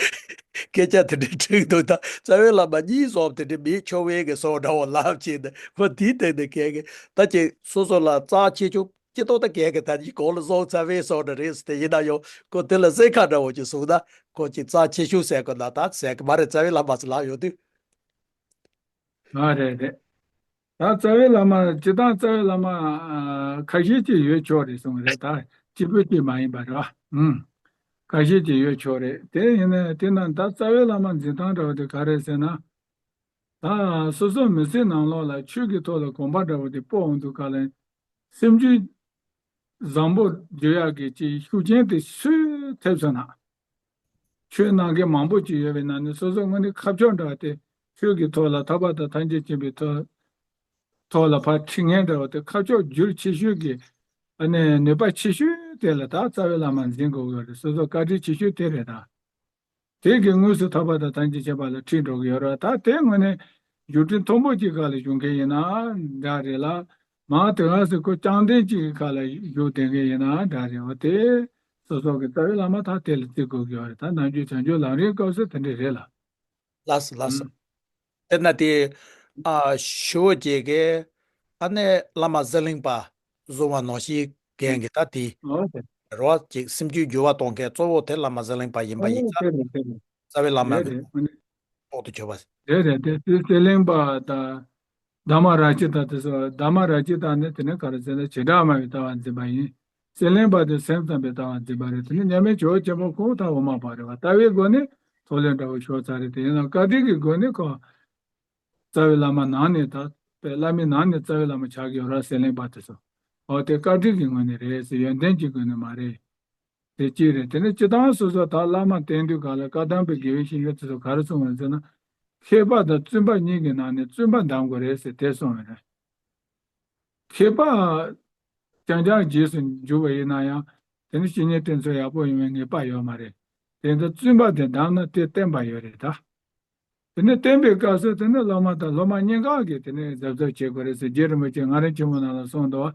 སྐད་ཆ་དེ་འདྲས་དྲིས་འདུག་ད་རྩ་བའི་བླ་མ་གཉིས་གསུམ་དེ་འདྲས་མེད་ཆོག་པའི་གི་བཟོ་འདྲ་བོ་ལབ་བྱས་ནས་ཁོ་དེའི་སྟེང་ནས་གལ་གི་ད་ཀྱི་སོ་སོ་ལ་རྩ་ཆེ་ཆུང་། སྤྱི་ཐོག་ད་གལ་གི་ད་ནི་གོང་ལ་སོང་ཚར་བའི་སོང་འདྲ་རེད་ཟེར་ཏེ་ཡིན་ན་ཡང་ཁོ་དེ་ལ་གསན་ཁ་འདྲ་བོ་ཅིག་སོང་ན་ཁོ་ཅིག་རྩ་ཆེ་ཤོས་ཟེར་གི་ན་ད་ཟེར་གི་མ་རེད། རྩ་བའི་བླ་མ་ཟེར་ལབ་ཡོང་དུས། ཨ་རེད་རེད། ད་རྩ་བའི་བླ་མ་སྤྱིར་བཏང་རྩ་བའི་བླ་མ་ཨ་ཁ་ཤས་ཅིག་ཡོད་ཆོག་རེད་གསུངས་རེད། ད་གཅིག་པུ་གཅིག་མ་ཡིན་པ་རེད་བ། ཨུམ། ཁ་ཤས་ཅིག་ཡོད་ཆོག་རེད། དེ་ཡིན་ན་དེ་ན་ད་རྩ་བའི་བླ་མ་འཛིན་སྟངས་འདྲ་བོ་དེ་ག་རེད་ཟེར་ན། ད་སོ་སོ་མི་ཚེ་ནང་ལོགས་ལ་ཆོས་ཀྱི་ཐོག་ལ་གོམ་པ་འདྲ་བོ་དེ་སྤོ་འོང་དུས་ག་ལ། སེམས་རྒྱུད་བཟང་པོ་བརྗོད་ཡག་གི་ཅིག་ཤུགས་རྐྱེན་དེ་སུས་ཐེབས་སོང་ན། ཆོས་གནང་མཁན་མང་པོ་ཅིག་ཡོད་པའི་ནང་ནས་སོ་སོ་དངོས་གནས་ཁ་ཕྱོགས་འདྲ་བ་དེ་ཆོས་ཀྱི་ཐོག་ལ་ཐར་པ་དང་ཐམས་ཅད་མཁྱེན་པའི་ཐོག་ཐོག་ལ་ཕར་ཁྲིད་མཁན་འདྲ་བ་དེ་ཁ་ཕྱོགས་རྒྱུད་ཆེ་ཤོས་ཀྱི་ཨ་ནི་ནུས་པ་ཆེ་ཤོས་དེ་ལ་ད་རྩ་བའི་བླ་མ་འཛིན་དགོས་ཀྱི་ཡོད་རེད། སོ་སོ་བཀའ་དྲིན་ཆེ་ཤོས་དེ་རེད་ད། དེ་གི་དངོས་སུ་ཐར་པ་དང་ཐམས་ཅད་མཁྱེན་པ་ལ་ཁྲིད་འགྲོ་གི་ཡོད་རེད། ད་དེ་དངོས་གནས་བཞུགས་ཁྲི་མཐོན་པོ་གཅིག་ཁ་ལ་བཞུགས་མཁན་ཡིན་ན་འདྲ་རེད་ལ། མ་དེ་ག་སེ་ཁོ་རྐྱང་སྟོང་གཅིག་གི་ཁ་ལ་བཞུགས་བསྡད་མཁན་ཡིན་ན་འདྲ་རེད་བ། དེ་སོ་སོ་གི་རྩ་བའི་བླ་མ་ད་དེ་ལ་བརྩི་དགོས་ཀྱི་ཡོད་རེད། ད་ནམ་རྒྱུན་བྱང་ཆུབ་ལམ་རིམ་སྐབས་སུ་དེ་འདྲ་རེད་ལ། ལགས་སོ་ལགས་སོ། ཨུམ། དེ་ན་དེ་ཨ་ཞུ་བ་ཅིག་གི་ཨ་ནི་བླ་མ་ཟི་ལིང་པ་བཟུང་བ་ནང་བཞིན་གན་གི་ད་དེ་ཨོ་དེ། རོ་ཅིག་སེམས་རྒྱུད་འགྱུར་བ་གཏོང་མཁན་གཙོ་བོ་དེ་བླ་མ་ཟི་ལིང་པ་ཡིན་པ་ཡིན་ཨོ་ཙང་དེ་རེད་དེ་རེད། རྩ་བའི་བླ་མ་རེད་རེད། ཨ་ནི་ཐོག་ཏུ་གྱུར་པ། རེད་རེད། དེ་དེ་ཟི་ལིང་པ་དང་། དྷརྨ་རཀྵི་ཏ་དེ་ཚོ། དྷརྨ་རཀྵི་ཏ་ནི་དེ་ནི་ག་རེ་ཟེར་ན་བྱེ་བྲག་སྨྲ་བའི་ལྟ་བ་འཛིན་པ་ཡིན། ཟི་ལིང་པ་དེ་སེམས་ཙམ་པའི་ལྟ་བ་འཛིན་པ་རེད། དེ་ནི་མཉམ་མེད་ཇོ་བོ་ཆེན་པོ་ཁོ་ཐག་འོག་མ་པ་རེད་བ། ལྟ་བའི་སྒོ་ནས་མཐོ་ལོས་འདྲ་བོ་ཤོར་ཚར་རེད། དེ་ཡིན་ན་བཀའ་དྲིན་གྱི་སྒོ་ནས་ཁོ་རྩ་བའི་བླ་མ་ནང་ནས་ད་པའི་བླ་མའི་ནང་ནས་རྩ་བའི་བླ་མ་ཆགས་ཀྱི་ཡོད་ར། ཟི་ལིང་པ་དེ་ཚོ། འོ་དེ་བཀའ་དྲིན་གྱི་ངོས་ནས་རེད་ཟེར། ཡོན་ཏན་གྱི་སྒོ་ནས་མ་རེད། དེ་གཅིག་རེད། དེ་ནས་སྤྱིར་བཏང་སོ་སོ་ད་བླ་མ་བསྟེན་དུས་ག་ལ་བཀའ་གདམས་པའི་དགེ་བའི་བཤེས་གཉེན་དེ་ཚོ་ག་རེ་གསུངས་པ་ཟེར་ན། མཁས་པ་དང་བཙུན་པ་གཉིས་ཀྱི་ནང་ནས་བཙུན་པ་གདམ་དགོས་རེད་ཟེར་དེ་གསུངས་པ་རེད། མཁས་པ་རྐྱང་རྐྱང་རྗེས་སུ་འཇུག་པ་ཡིན་ན་ཡང་དེ་ནི་བཤེས་གཉེན་བསྟེན་ཚུལ་ཡག་པོ་ཡོང་བའི་ངེས་པ་ཡོད་མ་རེད། དེ་ཚོ་བཙུན་པ་དེ་གདམས་ན་དེ་བསྟན་པ་ཡོད་རེད་ད། དེ་ནས་བསྟན་པའི་སྐབས་སུ་དེ་ནས་སློབ་མ་དང་སློབ་མ་གཉིས་ཀ་གིས་དེ་ནས་གཟབ་གཟབ་བྱེད་དགོས་རེད་ཟེར། རྗེ་རིན་པོ་ཆེས་ང་རའི་ཆེན་མོ་ནང་ལ་གསུངས་འདུག་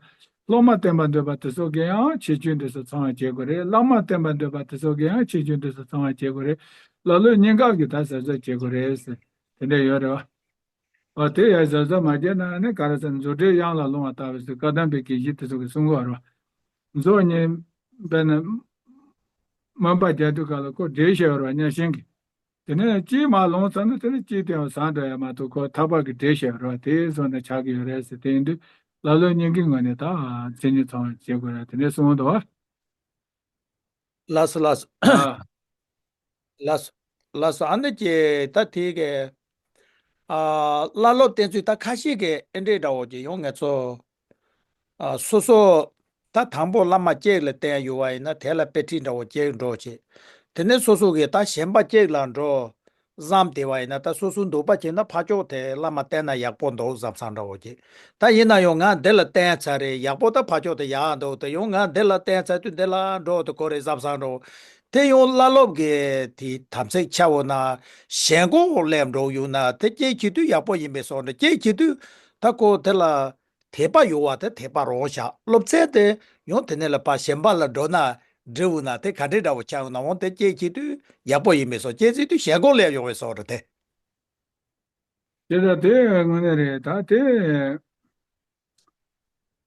སློབ་མ་བསྟེན་པར་འདོད་པ་དེ་ཚོ་གིས་ཡང་ཁྱད་ཆོས་འདི་ཚོ་ཚང་བ་བྱེད་དགོས་རེད། བླ་མ་བསྟེན་པར་འདོད་པ་དེ་ཚོ་གིས་ཡང་ཁྱད་ཆོས་འདི་ཚོ་ཚང་བ་བྱེད་དགོས་རེད། ལ་ལོས་གཉིས་ཀ་གིས་ད་གཟབ་གཟབ་བྱེད་དགོས་རེད་ཟེར། དེ་འདྲ་ཡོད་རེད་བ། འོ་དེ་ཡང་གཟབ་གཟབ་མ་བྱས་ན་ནི་ག་རེ་ཟེར་ན་མཛོད་འགྲེལ་དབྱངས་ལ་ལུང་བ་ལྟ་བུ་ཟེར། བཀའ་གདམས་པའི་དགེ་བཤེས་དེ་ཚོ་གིས་གསུང་གི་ཡོད་རེད་བ། མཛོད་གཉིས་དཔེར་ན་སྨོན་པ་རྒྱག་དུས་ག་ལ་ཁོ་འགྲེལ་བཤད་ཡོད་རེད་བ། གཉའ་ཤིང་གི། དེ་ནས་གཅིག་མར་ལོངས་ཚར་ན་དེ་ནས་གཅིག་དེ་ཡང་ཟ་འགྲོ་ཡ་མ་གཏོགས་ཁོ་ཐར་པ་གི་འགྲེལ་བཤད་རོ་དེ་བཟོ་འདྲ་ཆགས་ཀྱི་ཡོད་རེད་ཟེར། དེ་ཡིན་དུས་ལ་ལོ་གཉིས་ཀྱི་ངོས་ནས་ད་མཚན་ཉིད་ཚང་བ་བྱེད་དགོས་རེད། དེ་འདྲས་གསུངས་འདུག་བ། ལགས་སོ་ལགས་སོ། ཨ། ལགས་སོ་ལགས་སོ། ཨ་ནི་ཀྱེ་ད་དེ་གའི་ཨ་བླ་སློབ་བསྟེན་ཚུལ་ད་ཁ་ཤས་ཀྱིས་ཨེ་འདྲས་འདྲ་བོ་ཀྱེ་ཡང་ང་ཚོ་ཨ་སོ་སོ་ ད་དང་པོ་བླ་མ་གཅིག་ལ་བསྟེན་ཡོད་པ་ཡིན་ན་དེ་ལ་དཔེ་ཁྲིད་འདྲ་བོ་གཅིག་འགྲོ་བྱེད། དེ་ནས་སོ་སོ་གིས་ད་གཞན་པ་གཅིག་ལ་འགྲོ་བསམ་བསྡད་པ་ཡིན་ན་ད་སོ་སོའི་འདོད་པ་བྱེད་ན་ཕར་ཕྱོགས་དེ་བླ་མ་བསྟེན་ན་ཡག་པོ་འདུག་བསམ་བསམ་འདྲ་བོ་གཅིག་ད་ཡིན་ན་ཡང་ང་འདི་ལ་བསྟེན་ཚར་རེད། ཡག་པོ་ད་ཕར་ཕྱོགས་དེ་ཡག་འདུག་དེ་ཡང་ང་འདི་ལ་བསྟེན་ཚར་དུས་འདི་ལ་འགྲོ་དེ་གོ་རེད་བསམ་བསམ་འདྲ་བོ། དེ་ཡང་བླ་སློབ་ཀྱི་དེའི་དམ་ཚིག་ཆགས་འོ་ན་ཞེན་ཁོག་སླེབས་འགྲོ་ཡོང་ན་དེ་སྐྱེ་ཁྱི་དུས་ཡག་པོ་ཡིན་པའི་སོགས་འདྲ་སྐྱེ་ཁྱི་དུས་ད་ཁོ་དེ་ལ་དད་པ་ཡོད་པ་དེ་དད་པ་རང་བཞག་སློབ་ཚན་དེ་ཡང་དེ་ནས་ལ་ཕར་གཞན་པ་ལ་འགྲོ་ན་འབྲི་འོ་ན་དེ་ག་འདྲའི་འདྲ་བོ་ཆགས་འོ་ན་འོང་དེ་སྐྱེ་ཁྱི་དུས་ཡག་པོ་ཡིན་པའི་སོགས་སྐྱེ་ཚིག་དུས་ཞེན་ཁོག་སླེབས་ཡོང་བའི་སོགས་འདྲ་དེ། དེ་ལྟ་དེ་དངོས་གནས་རེད་ད་དེ།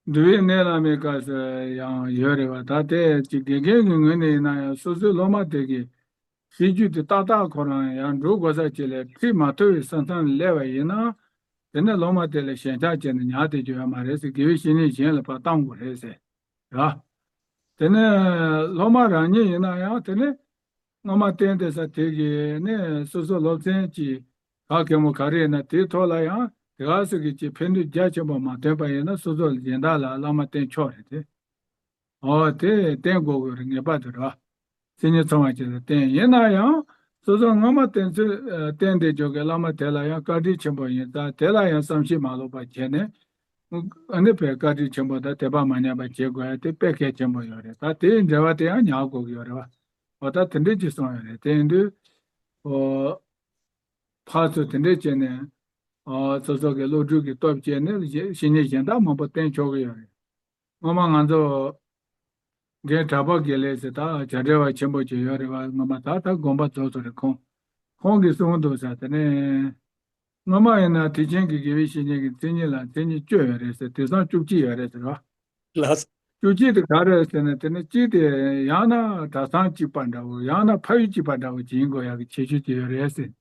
འདུལ་བའི་གནས་ལ་མའི་སྐབས་སུ་ཡང་ཡོད་རེད་བ། ད་དེ་ཅིག་དགེ་རྒན་གྱི་ངོས་ནས་ཡིན་ན་ཡང་སོ་སོའི་སློབ་མ་དེ་གིས་ཤེས་རྒྱུད་དེ་ཏག་ཏག་ཁོ་རང་ཡང་འགྲོ་དགོས་ས་ཅིག་ལ་ཁྲིད་མ་ཐུབ་པའི་ས་མཚམས་ལ་སླེབས་པ་ཡིན་ན། དེ་ནས་སློབ་མ་དེ་ལ་ཞེན་ཆགས་བྱས་ནས་ཉར་བསྡད་རྒྱུ་ཡོད་མ་རེད་ཟེར། དགེ་བའི་བཤེས་གཉེན་གཞན་ལ་ཕར་གཏོང་དགོས་རེད་ཟེར། ར། དེ་ནས་སློབ་མ་རང་ཉིད་ཡིན་ན་ཡང་དེ་ནས་སྔོན་མ་བསྟེན་བསྡད་ས་དེ་གི་ནས་སོ་སོ་སློབ་ཚན་གྱི་ག་གེ་མོ་ག་རེ་ཡིན་ན་དེའི་ཐོག་ལ་ཡང་དེ་ག་སོ་གི་ཅིག་ཕན་ནུས་རྒྱ་ཆེན་པོ་མ་ཐོན་པ་ཡིན་ན་སོ་སོ་ལ་གཞན་དག་ལ་བླ་མ་བསྟེན་ཆོག་རེད་དེ། འོ་དེ་བསྟེན་དགོས་དགོས་རེད་ངེས་པར་དུ་རེད་བ། མཚན་ཉིད་ཚང་བ་ཅིག་ལ་བསྟེན་ཡིན་ན་ཡང་སོ་སོ་སྔོན་མ་བསྟེན་ཚུལ་བསྟེན་བསྡད་ཆོག་གི་བླ་མ་དེ་ལ་ཡང་བཀའ་དྲིན་ཆེན་པོ་ཡིན་ཙང་དེ་ལ་ཡང་བསམ་ཤེས་མ་ལོག་པ་བྱས་ནས། ཨ་ནི་བས་བཀའ་དྲིན་ཆེན་པོ་དང་དད་པ་མ་ཉམས་པ་བྱེད་དགོས་ཡ་དེ་དཔེ་གལ་ཆེན་པོ་ཡོད་རེད། ད་དེའི་འབྲེལ་བ་དེ་ཡང་ཉར་དགོས་ཀྱི་ཡོད་རེད་བ། འོ་ད་དེ་འདྲས་ཅིག་གསུངས་ཡོད་རེད། དེ་ཡིན་དུས་འོ་ཕར་ཚུར་དེ་འདྲས་བྱས་ནས་འོ་སོ་སོ་གི་བློ་གྲོས་ཀྱི་སྟོབས་བྱས་ནས་བཤེས་གཉེན་གཞན་དག་མང་པོ་བསྟེན་ཆོག་གི་ཡོད་རེད། སྔོན་མ་ང་ཚོ་རྒན་གྲགས་པ་དགེ་ལེགས་ཟེར་ད་བྱ་བྲལ་བ་ཆེན་པོ་ཅིག་ཡོད་རེད་བ། སྔོན་མ་ད་ལྟ་དགོངས་པ་རྫོགས་སོང་རེད་ཁོང་། ཁོང་གིས་གསུངས་འདུག་ཟེར་དེ་ནས། སྔོན་མ་ཡིན་ན་དུས་ཆེན་གྱི་དགེ་བའི་བཤེས་གཉེན་གྱི་མཚན་ཉིད་ལ་མཚན་ཉིད་བཅུ་ཡོད་རེད་ཟེར། དེང་སང་བཅུ་གཅིག་ཡོད་རེད་ཟེར་བ། ལགས་སོ། བཅུ་གཅིག་དེ་ག་རེ་རེད་ཟེར་ན་དེ་ནི་གཅིག་དེ་ཡང་ན་གྲྭ་ཚང་གཅིག་པ་འདྲ་བོ་ཡང་ན་ཕ་ཡུལ་གཅིག་པ་འདྲ་བོ་ཅིག་ཡིན་དགོས་ཡག་གི་ཁྱད་ཆོས་ཅིག་ཡོད་རེད་ཟེར།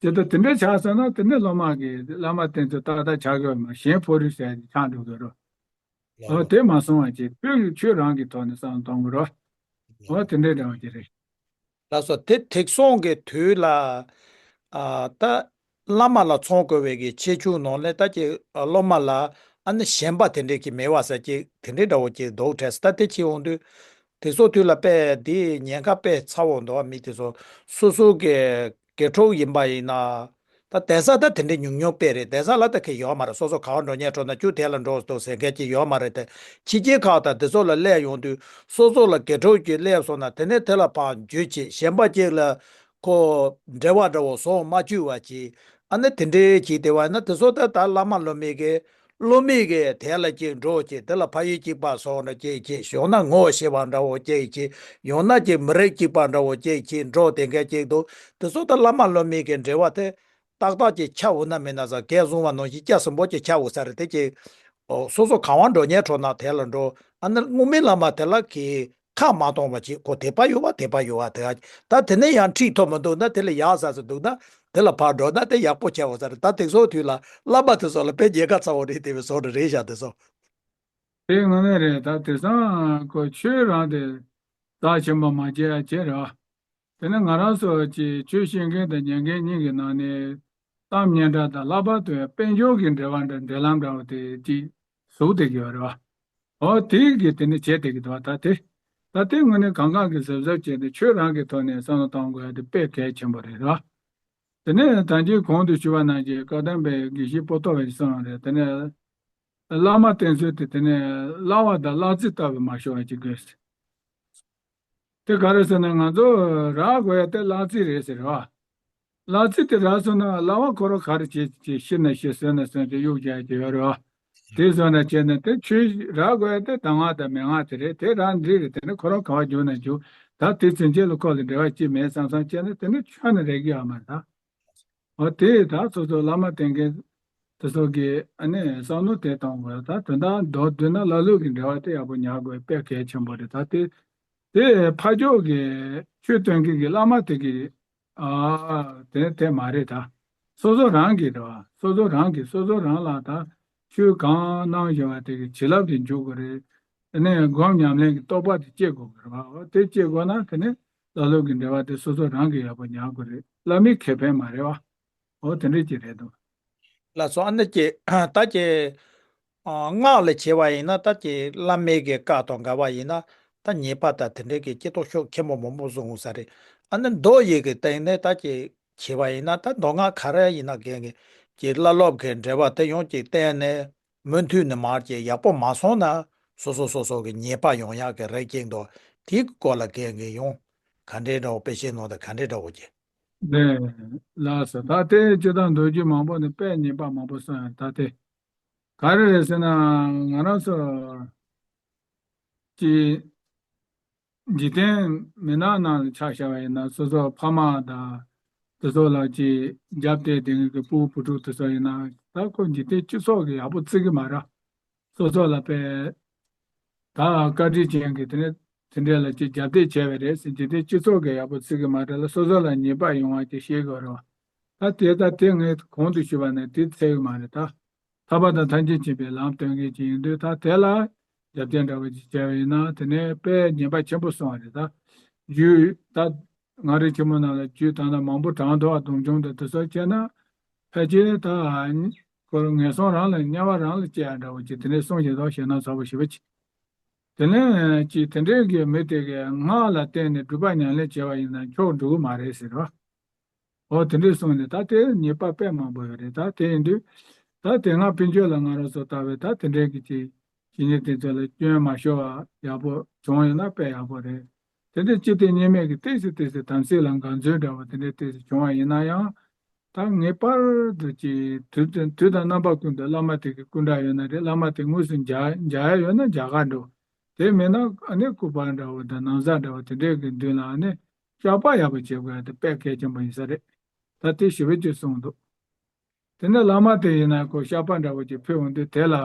དེ་ལྟར་དེ་འདྲ་ཆགས་སོང་ན་དེ་ནི་སློབ་མ་གི་བླ་མ་བསྟེན་ཚུལ་ཏག་ཏག་ཆགས་ཀྱི་ཡོད་མ་གཞན་ཕོ་རིགས་ཟེར་ཡག་དེ་ཆགས་འགྲོ་གི་རེད། ལགས་འོ་སོ། དེ་མ་སོང་བ་ཅིག་ཁྱོད་ཀྱིས་ཁྱོད་རང་གི་ཐོག་ནས་བསམ་བློ་གཏོང་དགོས་རེད། འོ་དེ་འདྲའི་འདྲ་བ་ཅིག་རེད། ལགས་སོ། དེ་དེང་སང་གི་དུས་ལ་ཨ་ད་བླ་མ་ལ་ཚང་དགོས་པའི་གི་ཁྱད་ཆོས་ནང་ལས་ད་ཅིག་སློབ་མ་ལ་ཨ་ནི་ཞེན་པ་དེ་འདྲའི་གི་མེད་པ་ཟེར་ཅིག་དེ་འདྲའི་འདྲ་བོ་ཅིག་འདུག་དྲན་སོང་། ད་དེ་ཅིག་འོང་དུས་དེང་སང་དུས་ལ་དཔེ་འདི་ཉེན་ཁ་དཔེ་ཚ་བོ་འདུག་མི་དེ་ཚོ་སོ་སོ་གི་དགེ་ཕྲུག་ཡིན་པ་ཡིན་ན། ད་གདན་ས་ད་དེ་འདྲའི་ཉུང་ཉུང་དཔེ་རེད། གདན་ས་ལ་ད་གི་ཡོད་མ་རེད། སོ་སོ་ག་བ་འགྲོ་ཉན་འགྲོ་ན་ཅུ་དེ་ལ་འགྲོ་འདུག་ཟེར་མཁན་ཅིག་ཡོད་མ་རེད་དེ། ཕྱི་རྒྱལ་ཁག་དང་དེ་ཚོ་ལ་སླེབས་ཡོང་དུས་སོ་སོ་ལ་དགེ་ཕྲུག་ཅིག་སླེབས་སོང་ན་དེ་ནས་དེ་ལ་ཕར་འཇུས་ཅིག་གཞན་པ་ཅིག་ལ་ཁོ་འབྲེལ་བ་འདྲ་བོ་བཟོ་མ་བཅུག་པ་ཅིག་ཨ་ནི་དེ་འདྲའི་ཅིག་དེ་བ་ན་དེ་ཚོ་ད་ད་བླ་མ་སློབ་མའི་གི་སློབ་མའི་གི་དེ་ལ་ཅིག་འགྲོ་ཅིག་དེ་ལ་ཕ་ཡུལ་གཅིག་པ་སོགས་འདྲ་ཅིག་ཅིག་ཡང་ན་ངོ་ཤེས་པ་འདྲ་བོ་ཅིག་ཅིག་ཡང་ན་ཅིག་མི་རིགས་གཅིག་པ་འདྲ་བོ་ཅིག་ཅིག་འགྲོ་དེ་འགའ་ཅིག་འདུག་དེ་ཚོ་ད་བླ་མ་སློབ་མའི་གི་འབྲེལ་བ་དེ། ཏག་ཏག་ཅིག་ཆགས་འོང་ན་མིན་ན་ཟེར་སྐལ་བཟང་བ་ནང་བཞིན་སྐྱ་སིམ་པོ་ཅིག་ཆགས་འོང་ས་རེད་དེ་ཅིག་ཨོ་སོ་སོ་གང་བ་འགྲོ་ཉན་འགྲོ་ན་དེ་ལ་འགྲོ། ཨ་ནི་དངོས་མེད་བླ་མ་དེ་ལ་གི་ཁ་མ་གཏོང་བ་ཅིག་ཁོ་དད་པ་ཡོད་པ་དད་པ་ཡོད་པ་དེ་ད་དེ་ནས་ཡང་ཁྲིད་ཐུབ་མི་འདུག་ན་དེ་ལ་ཡག་ས་སུ་འདུག་ན་དེ་ལ་ཕར་འགྲོ་ན་དེ་ཡག་པོ་ཆགས་འོང་ས་རེད། ད་དེང་སང་དུས་ལ་བླ་མ་དེ་ཚོ་ལ་དཔེ་ཉེན་ཁ་ཚ་བོ་རེད་དེ་བའི་བཟོ་འདྲ་རེད་ཤག་དེ་ཚོ། དེ་དངོས་གནས་རེད། ད་དེང་སང་ཁོ་ཆོས་རང་དེ་རྩ་ཆེན་པོ་མ་བྱེད་ཡ་བྱེད་རེད་བ། དེ་ནས་ང་རང་ཚོ་གི་ཆོས་ཤེས་མཁན་དང་ཉན་མཁན་གཉིས་ཀྱི་ནང་ནས་གཏམ་སྙན་གྲགས་དང་ལྷག་པར་དུ་ཡང་དཔལ་འབྱོར་གྱི་འབྲེལ་བ་འདྲ་འབྲེལ་ལམ་འདྲ་བ་དེ་ཅིག་ཟུག་བསྡད་ཀྱི་ཡོད་རེད་བ། འོ་དེ་གི་དེ་ནས་བྱེད་བསྡད་ཀྱི་འདུག་བ། ད་དེ་ད་དེ་དངོས་གནས་གང་གང་གི་གཟབ་གཟབ་བྱས་ནས་ཆོས་རང་གི་ཐོག་ནས་བསམ་བློ་གཏོང་དགོས་ཡ་དེ་དཔེ་གལ་ཆེན་པོ་རེད་བ། དེ་ནས་ད་ཅི་གོང་དུ་ཞུས་པ་ནང་བཞིན་བཀའ་གདམས་པའི་དགེ་བཤེས་པོ་ཏོ་བའི་གསུངས་རེད། དེ་ནས་བླ་མ་བསྟེན་ཚུལ་དེ་དེ་ནས་བསླབ་པ་དང་བསླབ་ཚིགས་ལྟ་བུ་མ་ཤོར་བ་ཅིག་དགོས། དེ་ག་རེ་ཟེར་ན་ང་ཚོ་རག་དགོས་ཡ་དེ་བསླབ་ཚིགས་རེད་ཟེར་བ། བསླབ་ཚིགས་དེ་རག་སོང་ན་བསླབ་པ་ཁོ་རང་ག་རེ་བྱེད་ཅེས་ཤི་ན་ཤི་ཟོས་ན་ཟོས་ཏེ་གཡུག་བྱ་ཡ་ཅིག་ཡོད་རེད་བ། དེ་བཟོ་ན་བྱས་ན་དེ་ཆོས་རག་དགོས་ཡ་དེ་གདམས་ངག་དང་མན་ངག་དེ་རེད། དེ་རག་འགྲིག་རེད། དེ་ནི་ཁོ་རང་ག་བ་འཇུག་ན་འཇུག་ད་དེ་ཚུན་ཆད་ལ་ཁོ་ལ་འབྲེལ་བ་ཅིག་མེད་བསམ་བསམ་བྱས་ན་དེ་ནི་ཆོས་ནི་རེག་གི་ཡོད་མ་རེད་ད། འོ་དེ་ད་སོ་སོ་བླ་མ་བསྟེན་མཁན་དེ་ཚོ་གིས་ཨ་ནི་བསམ་བློ་དེ་གཏོང་དགོས། ད་དོན་དག་མདོར་བསྡུས་ན་བླ་སློབ་ཀྱི་འབྲེལ་བ་དེ་ཡག་པོ་ཉར་དགོས་དཔེ་གལ་ཆེན་པོ་རེད། ད་དེ་དེ་ཕར་ཕྱོགས་ཀྱི་ཆོས་སྟོན་མཁན་གྱི་བླ་མ་དེ་གིས་ཨ་དེ་དེ་མ་རེད། ད་སོ་སོ་རང་གིས་རེད་བ། སོ་སོ་རང་གིས་སོ་སོ་རང་ལ་ད་ཆོས་གང་གནང་བཞིན་པ་དེ་གི་བྱིན་རླབས་དེ་འཇུག་དགོས་རེད། དེ་ནས་སྒོམ་ཉམས་ལེན་གྱི་རྟོགས་པ་དེ་སྐྱེ་དགོས་ཀྱི་རེད་བ། འོ་དེ་སྐྱེ་དགོས་ན་དེ་ནས་བླ་སློབ་ཀྱི་འབྲེལ་བ་དེ་སོ་སོ་རང་གིས་ཡག་པོ་ཉར་དགོས་རེད། བླ་མའི་ཁེ་ཕན་མ་རེད་བ། འོ་དེ་འདྲ་ཅིག་རེད་འདུག་ལགས་སོ། ཨ་ནི་ཀྱེ་ད་ཀྱེ་ ཨ། སྔགས་ལ་བྱས་པ་ཡིན་ན་ད་ཀྱི་བླ་མའི་གི་བཀའ་དང་འགལ་བ་ཡིན་ན་ད་ཉེས་པ་དང་དེ་འདྲའི་གི་སྐྱེ་སྟོབས་ཤུགས་ཆེན་པོ་མང་པོ་བཟོ་འོང་ས་རེད། ཨ་ནི་མདོ་ཡི་གི་སྟེང་ནས་ད་ཀྱི་བྱས་པ་ཡིན་ན་ད་མདོ་སྔགས་ག་རེ་ཡིན་ན་གན་གི་ཀྱི་བླ་སློབ་ཀྱི་འབྲེལ་བ་དེ་ཡོངས་ཀྱི་སྟེང་ནས་མུ་མཐུད་ནས་མར་ཀྱི་ཡག་པོ་མ་སོང་ན་སོ་སོ་སོ་སོ་གི་ཉེས་པ་ཡོང་ཡག་གི་རེ་སྐྱེས་འདུག་དེའི་སྐོར་ལ་གན་གི་ཡོང་ག་འདྲའི་འདྲ་བོ་དཔེ་ཆའི་ནང་དུ་ག་འདྲའི་འདྲ་བོ་ཀྱི། ལགས་སོ། ད་དེ་སྤྱིར་བཏང་མདོ་རྒྱུད་མང་པོ་ནས་དཔེ་ཉེས་པ་མང་པོ་གསུངས་ཡོད། ད་དེ་ག་རེ་རེད་ཟེར་ན་ང་རང་ཚོ་ཀྱི་འཇིག་རྟེན་མི་ནག་ནང་ལ་ཆ་བཞག་པ་ཡིན་ན་སོ་སོ་ཕ་མ་དང་དེ་ཚོ་ལ་ཀྱི་རྒྱབ་བལྟས་བསྡད་མཁན་གྱི་ཕྲུ་གུ་བུ་ཕྲུག་དེ་ཚོ་ཡིན་ན་ད་ཁོ་འཇིག་རྟེན་སྤྱི་ཚོགས་ཀྱི་ཡག་པོ་བརྩི་གི་མ་རེད། སོ་སོ་ལ་དཔེ་ད་བཀའ་དྲིན་ཅན་གྱི་དེ་ནས་དེ་འདྲས་ལ་ཅིག་རྒྱབ་གཏད་བྱས་པ་རེད་ཟེར་འཇིག་རྟེན་སྤྱི་ཚོགས་ཀྱི་ཡག་པོ་བརྩི་གི་མ་རེད་ལ་སོ་སོ་ལ་ཉེས་པ་ཡོང་བ་ཅིག་ཤེས་དགོས་རེད་བ། ད་དེ་ད་དེ་ངས་གོང་དུ་ཞུས་པ་ནས་དེ་འཚལ་གི་མ་རེད་ད། ཐར་པ་དང་ཐམས་ཅད་མཁྱེན་པའི་ལམ་སྟོན་མཁན་ཅིག་ཡིན་དུས་ད་དེ་ལ་རྒྱབ་རྟེན་འདྲ་བོ་ཅིག་བྱས་པ་ཡིན་ན་དེ་ནས་དཔེ་ཉེས་པ་ཆེན་པོ་སོང་བ་རེད་ད། རྒྱུད་ད་ང་རའི་ཆེན་མོ་ནང་ལ་རྒྱུད་ད་ལྟ་མང་པོ་དྲངས་འདུག་ཨ། སྡོམ་འཇོམས་དང་དེ་ཚོ་བྱས་ན་ཕལ་ཆེར་ད་ཁོ་ངན་སོང་རང་ལ་དམྱལ་བ་རང་ལ་སྐྱེ་ཡ་འདྲ་བོ་ཅིག་དེ་ནས་གསུངས་བཞིན་དུ་ཞེད་སྣང་ཚ་པོ་ཞེ་པོ་ཅིག་དེ་ནས་ཅིག་དེ་འདྲའི་གི་མི་དེ་གི་སྔགས་ལ་བརྟེན་ནས་སྒྲུབ་པ་ཉམས་ལེན་བྱས་པ་ཡིན་ན་མཆོག་འགྲོ་གི་མ་རེད་ཟེར་བ། འོ་དེ་འདྲས་གསུངས་ནས་ད་དེ་ཉེས་པ་དཔེ་མང་པོ་ཡོད་རེད། ད་དེ་ཡིན་དུས་ད་དེ་སྔ་ཕན་ཆོད་ལ་ང་རང་ཚོ་ལྟ་བའི་ད་དེ་འདྲའི་གི་ཅིག་ཇི་སྙེད་དེ་ཚོ་ལ་སྐྱོན་མ་ཤོར་བ་ཡག་པོ་བྱུང་ཡོད་ན་དཔེ་ཡག་པོ་རེད། དེ་འདྲའི་ཅི་སྟེ་སྙེ་མེད་ཀྱི་ཏོག་ཙམ་ཏོག་ཙམ་དམ་ཚིག་ལ་འགལ་འཛོལ་འདྲ་བ་དེ་འདྲའི་ཏོག་ཙམ་བྱུང་བ་ཡིན་ན་ཡང་ད་ངེས་པར་དུ་ཅིག་དུས་དང་དུས་དང་རྣམ་པ་ཀུན་ཏུ་བླ་མ་དེ་གི་སྐུ་འདྲ་ཡོད་ན་རེད། བླ་མ་དེ་དངོས་སུ་མཇལ་མཇལ་ཡ་ཡོད་ན་མཇལ་ཁ་འགྲོ། དེ་མེད་ན་ཨ་ནི་སྐུ་པར་འདྲ་བོ་དང་ན་བཟའ་འདྲ་བོ་དེ་འདྲའི་གི་མདུན་ལ་ཨ་ནི་བཤགས་པ་ཡག་པོ་བྱེད་དགོས་ཡ་དེ་དཔེ་གལ་ཆེན་པོ་ཡིན་ས་རེད། ད་དེ་ཞི་བའི་ཅིག་གསུངས་འདུག་དེ་ནས་བླ་མ་དེ་ཡིན་ན་ཁོ་བཤགས་པ་འདྲ་བོ་ཅིག་ཕུལ་འོང་དུས་དེ་ལ་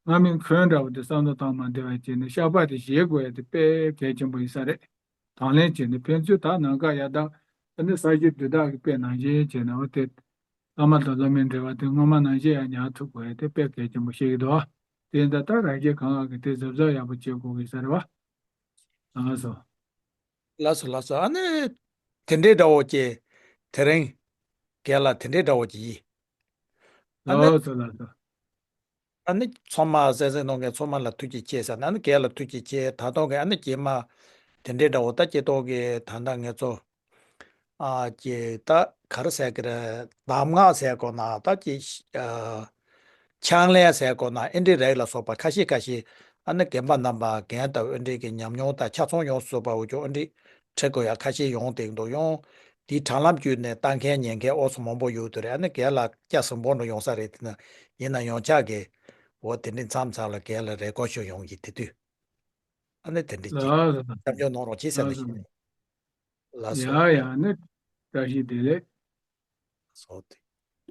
སྔ་མའི་འཁོན་འདྲ་བོ་དེ་བསམ་བློ་བཏང་མ་བདེ་བ་བྱས་ནས་བཤགས་པ་དེ་བཞེས་དགོས་ཡ་དེ་དཔེ་གལ་ཆེན་པོ་ཡིན་ས་རེད། དང་ལེན་བྱས་ནས་ཕན་ཚུན་ད་ནམ་མཁའ་ཡར་ལྟ་ཨ་ནི་ས་གཞི་རྡུལ་དག་གི་དཔེ་ནང་བཞིན་བྱས་ནས་འོ་དེ་བླ་མ་དང་སློབ་མའི་འབྲེལ་བ་དེ་སྔོན་མ་ནང་བཞིན་ཡང་ཉར་ཐུབ་དགོས་ཡ་དེ་དཔེ་གལ་ཆེན་པོ་ཤེས་ཀྱི་འདུག་ཨ། དེ་ཡིན་ད་ལྟ་རང་གཞན་གང་ག་གི་དེ་གཟབ་གཟབ་ཡག་པོ་བྱེད་དགོས་ཀྱི་ས་རེད་བ། ལགས་སོ། ལགས་སོ་ལགས་སོ། ཨ་ནི་དེ་འདྲའི་འདྲ་བོ་ཅིག་དེ་རིང་རྒན་ལགས་དེ་འདྲའི་འདྲ་བོ་ཅིག་ཡིན། ཨ་ནི་ལགས་སོ་ལགས་སོ། ཨ་ནི་ཚང་མ་གསན་གཟིགས་གནང་མཁན་ཚང་མ་ལ་ཐུགས་རྗེ་ཆེ་ཟེར་ནས་ཨ་ནི་རྒན་ལ་ཐུགས་རྗེ་ཆེ། ད་དུང་གི་ཨ་ནི་རྗེས་མ་དེ་འདྲའི་འདྲ་བོ་ད་སྐྱེ་ཐོག་གི་ད་ལྟ་ངེད་ཚོ་ཨ་ཀྱི་ད་ག་རེ་ཟེར་གི་རེད། གདམས་ངག་ཟེར་དགོས་ན་ད་ཀྱི་ཨ་ཕྱག་ལེན་ཟེར་དགོས་ན་ཨེ་འདྲའི་རིགས་ལ་སོགས་པ་ཁ་ཤས་ཁ་ཤས་ཨ་ནི་རྒན་པ་རྣམ་པ་རྒན་དང་ཨེ་འདྲའི་གི་ཉམས་མྱོང་དང་ཆ་ཚང་ཡོངས་སུ་རྫོགས་པ་འུ་ཅོག་ཨེ་འདྲའི་ཁྲིད་དགོས་ཡ་ཁ་ཤས་ཡོང་བསྡད་འདུག་ཡང་དེའི་དྲ་ལམ་བརྒྱུད་ནས་ལྟ་མཁན་ཉན་མཁན་འོ་ཚོ་མང་པོ་ཡོད་དུ་རེད། ཨ་ནི་རྒན་ལགས་སྐྱ་སེང་པོ་འགྲོ་ཡོང་ས་རེད། དེ་ན་ཡིན་ན་ཡང་ཆག་གི་འོ་དེ་འདྲའི་མཚམས་མཚམས་ལ་རྒན་ལ་རེ་སྐུལ་ཞུ་ཡོང་གི་དེ་དུས། ཨ་ནི་དེ་འདྲ་ཅིག་ལགས་སོ། སྐྱབས་བཅོལ་གནང་རོགས་གྱིས་ཟེར་ལ་ཞུ། ལགས་སོ། ཡ་ཡ་ནི་བཀྲ་ཤིས་བདེ་ལེགས། སོ་དེ།